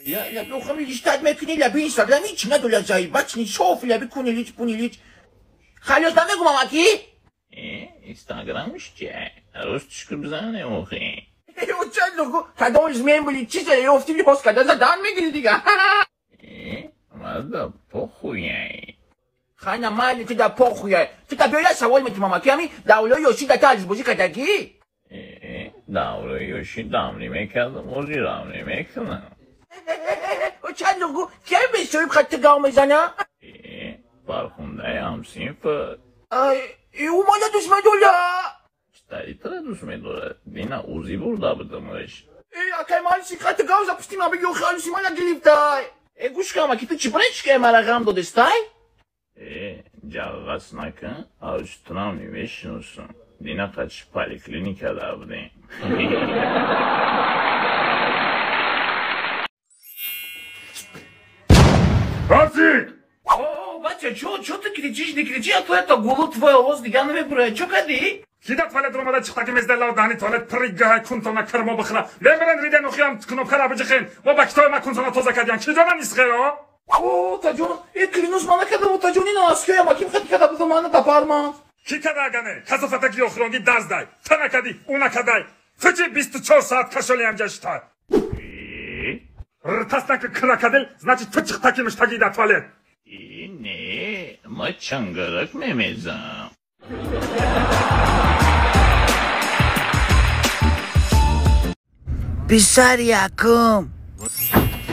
Лаби листать мекунӣ, лаби инстаграм ҳеч надола заебать, соф лаби кунилич пунилич. Халёс намегум амаки? Инстаграмш че? Ростишку бизане охи. Оча кадом измен були чизе ёфти либос када задан мегири дига. Мада похуяй. Хана майли ти да похуяй. Ти та бёя савол метим амаки ами давло ёши да талис бозӣ кадаги? Давло ёши дамни мекардам, ози рамни мекунам. Оча лугу кем бесоиб хатти гав мезана? Фархундаи ҳамсинфа. Ӯ мана дӯст медола. Читари тара дӯст медорад. Дина ӯзи бурда будамаш. Акай малиси хатти гав запустим аби ёхи алиси мана гирифтай. Гӯш кун амаки, ту чӣ бречкай мара ғам додестай? Ҷалғас накун, австунам мешиносам. Дина қачи поликлиника да будем. Рацик! О, бача, чё ты кричишь, не кричи, а то это гулу твой овоз дига намебурад. Чё кади? Ки да туалет омада чиқтаки мездела дани туалет приггаҳай кунтона кирмо бихӯра. Мемирен риден ухиям кнопкара биҷихен. Ва ба китоби ма кунтона тоза кардиян. Ки ҷона нисхеро? О, таҷон, клинус мана када, таҷон, ина аскоям, аким хати када буда мана тапарман. Ки када агане? Касофатаки охиронги даздай. Та накади, ӯ накадай. Ту чи 24 соат кашолиам ҷаштай? Ртаснаки крокодил, значит ту чиқтаки муштаги да туалет. Не, ма чангарак мемезам. Писари якум.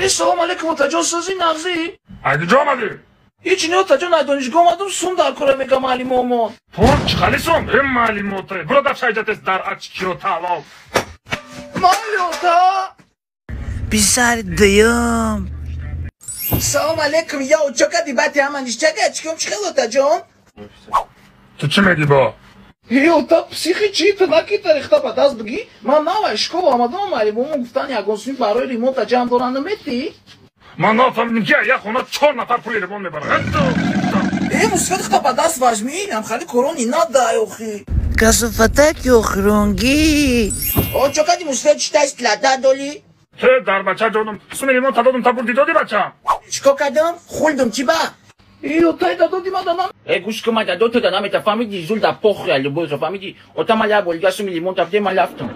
Салом алейкум, отаҷон, сӯзи нағзӣ? Аги ҷо омадӣ? Ҳеҷ не, отаҷон, ай донишгоҳ омадум, сум дар кора мега маълимомон. Ту чӣ хали сум? Э маълимоте. Буро дар шайҷатес дар ачкиро таълом. Майли, ота. Писари дуюм. Салом алейкум, я чо кади бати ҳама ништяка, чиком чӣ хел, отаҷон? Ту чӣ мегӣ бо? Э, ота, психи чӣ? Ту наки тарихта ба даст бигӣ? Ман навай школа омадам, маълимомон гуфтан ягон суми барои ремонта ҷамъ доранд, наметӣ? Ман нафаҳмидим ки як хона 4 нафар пули ремонт мебарад. Э, мусфет хта ба даст важми, ҳамхали корони надай охи. Касофатаки охиронгӣ. О, чо кади мусфет читаст лада доли? Э, дар бача ҷонум, суми ремонта додум, та бурди доди бача. Чико кадам? Хулдум чӣ ба? Э, отай дадоди ма данам. Э, гӯш кун, ма дадо ту да намета фаҳмиди, зул да похуя любой фаҳмиди. Ота ма ля болига суми ремонта бде, ма лафтам.